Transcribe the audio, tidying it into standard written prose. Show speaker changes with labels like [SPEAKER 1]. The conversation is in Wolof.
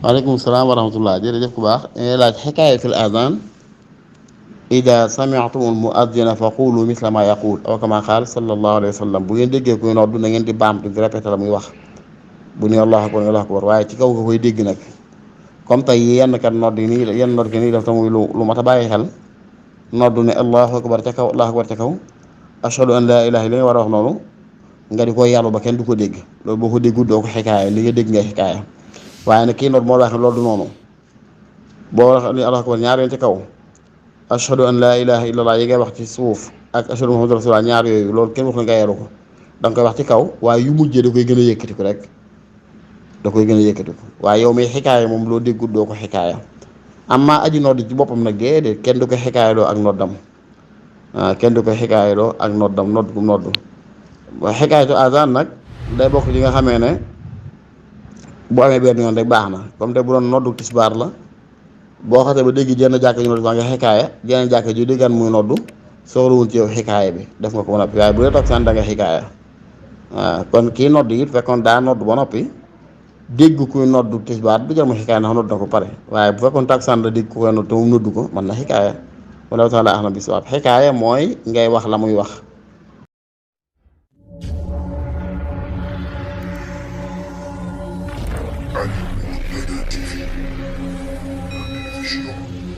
[SPEAKER 1] waaleykum salaam wa rahmatullah jërëjëf ku baax laaj xikaayatul azan ida sami'tumul muaddina fa qulu misla ma yaqul aw kama qaal sallallahu alayhi wa sallam bu ngeen déggee kuy noddu na ngeen di baamtu di répété la muy wax bu ne allahu akbar allahu akbar waaye ci kaw nga koy dégg nag comme tey yenn kat nodd yi nii yenn nodd gi nii def ta muy lu mat a bàyyi xel noddu ne allahu akbar ca kaw allahu akbar ca kaw ashhadu an laa ilaaha illa nga war a wax noonu nga di ko yàllu ba kenn du ko dégg loolu boo ko déggul doo ko xikaaya li nga dégg ngay xikaaya waaye nag kii nodd moo la wax ne loolu du noonu boo wax ni allahu akbar ñaar yoon ci kaw ashhadu an laa ilaaha illallah yi ngay wax ci suuf ak ashhadu muhammadu rasulullah ñaar yooyu loolu kenn wax na nga yaru ko da nga koy wax ci kaw waaye yu mujjee da koy gën a yëkkati ko rek da koy gën a yëkkati ko waaye yow mi xikaaya moom loo déggul doo ko xikaaya amma aji nodd ci boppam nag déedéet kenn du ko xikaayaloo ak noddam kenn du ko xikaayaloo ak noddam nodd gu nodd xikaayatu azan nag day bokk ci nga xamee ne bu amee benn yoon rek baax na comme te bu doon noddu tisbaar la boo xasee ba dégg jenn jàkk ju nodd ba nga xikaaya jenn jàkk ju déggaan muy noddu soxlawul ci yow xikaaya bi def nga ko ba noppi waaye bu dee toog saan da nga xikaaya waaw kon kii nodd it fekkoon daa nodd ba noppi dégg kuy noddu tisbaar du jar mu xikaaya ndax nodd na ko pare waaye bu fekkoon taksaan la dégg ku koy nodd te mu noddu ko mën na xikaaya wala taala ahlam bi sawaab xikaaya mooy ngay wax la muy wax
[SPEAKER 2] عن المهتدى TV, la télévision